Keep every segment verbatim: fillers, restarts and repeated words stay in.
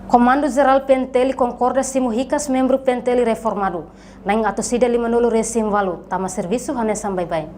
Komandu Jerál P N T L konkorda simu hikas membru P N T L reformadu, na'in atus ida lima-nulu resin ualu, tama servisu hanesan baibain.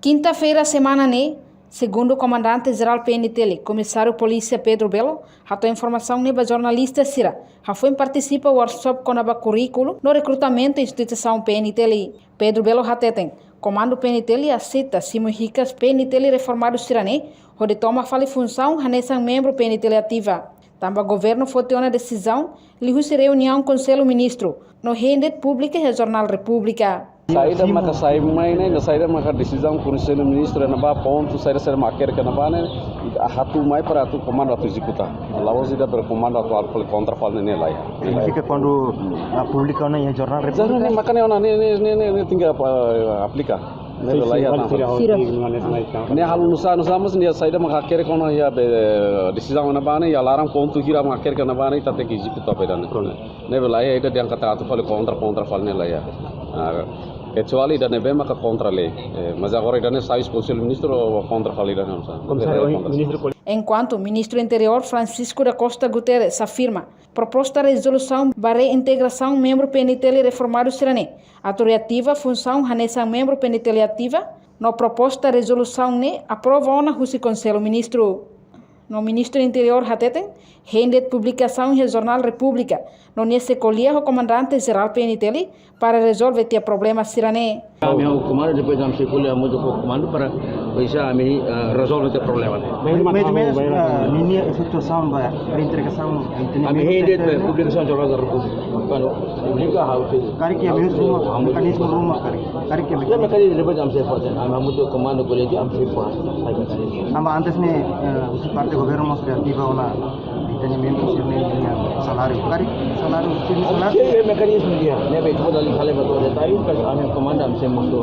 Kinta-feira semana ne'e, segundu Komandante Jerál P N T L, Komisáriu Polísia Pedro Belo, hato'o informasaun ne'e ba jornalista sira, hafoin partisipa workshop kona-ba kurríkulu no rekrutamentu instituisaun P N T L. Pedro Belo hateten, Komandu P N T L aseita simu hikas P N T L reformadu sira-ne'e, hodi toma fali funsaun hanesan membru P N T L ativa. Tanba governu foti ona desizaun liuhusi reuniaun Konsellu Ministru, no hein de'it públika iha Jornál Repúblika. Saida maka sai mai ne'e, saida maka desizaun Konsellu Ministru iha ne'ebá, pontu saida, saida mak hakerek iha ne'ebá ne'e, atu mai para atu komandu atu ezekuta. La'ós ida para komandu atu halo fali kontra fali ne'e, ne'e lae. Signifika kuandu, ah, publika ona iha Jornál Repúblika? Jornál ne'e maka ne'e ona, ne'e, ne'e, ne'e, ne'e, ne'e tenke, ah, aplika. Ne'ebé lae iha tan. Sira. Ne'e halo nusá, nusá, mas ne'e saida mak hakerek ona iha be, desizaun iha ne'ebá ne'e, iha laran pontu hira mak hakerek iha ne'ebá ne'e, ita tenke ezekuta ba ida-ne'e. Pronto. Ne'ebé lae iha ida dehan katak atu fali kontra, kontra fali ne'e lae iha. Ah, kecuali ida ne'ebé maka kontra lei. Eh, mas agora ida-ne'e sai husi Konsellu Ministru kontra fali ida-ne'e, nusá. Komisáriu, kontra. Ministru Poli- Enkuantu Ministru Interiór Francisco da Costa Guterres afirma, proposta rezolusaun ba reintegrasaun membru P N T L reformadu sira-ne'e, atu reativa funsaun hanesan membru P N T L ativa, no proposta rezolusaun ne'e aprova ona husi Konsellu Ministru. No Ministru Interiór hateten, hein de'it publikasaun iha Jornál Repúblika, no nia sei ko'alia ho Komandante Jerál P N T L para rezolve tiha problema sira-ne'e. Ami ho komandu, depois ami sei ko'alia hamutuk ho komandu para bisa ami, eh, rezolve tiha problema ne'e. Mas, mas, mas, ah, ninia situasaun ba reintegrasaun, eh, ami hein de'it publikasaun Jornál Repúblika. Kuandu publika ha'u sei. Karik iha meius ruma, hamutuk. Mekanizmu ruma, karik. Karik iha. Ya, mekanizmu. Mekanizmu depois ami sei fó. Ami hamutuk ho komandu ko'alia, ami sei fó. Sai mekanizmu. Tanba antes ne'e, eh, husi parte governu mós reativa ona, ita-nia membru sira-ne'e nia saláriu. Karik saláriu, sira-nia saláriu. Oke, mekanizmu ida. Ne'ebé ita bele fali ba detallu, karik ami komandu ami sei mosu,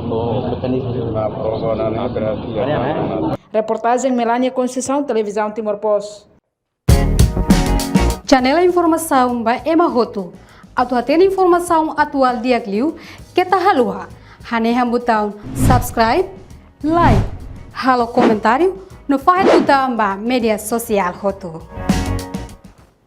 oh, mekanizmu. Nah, pokoknya ne'e berarti ya. Ada, ya? Reportajen Melania Conceição, Televizaun Timor Post. Channel informasaun ba ema hotu. Atu hatene informasaun atuál di'ak liu, keta haluha hanehan butaun subscribe, like, halo komentáriu, no fahe tutan ba média sosiál hotu.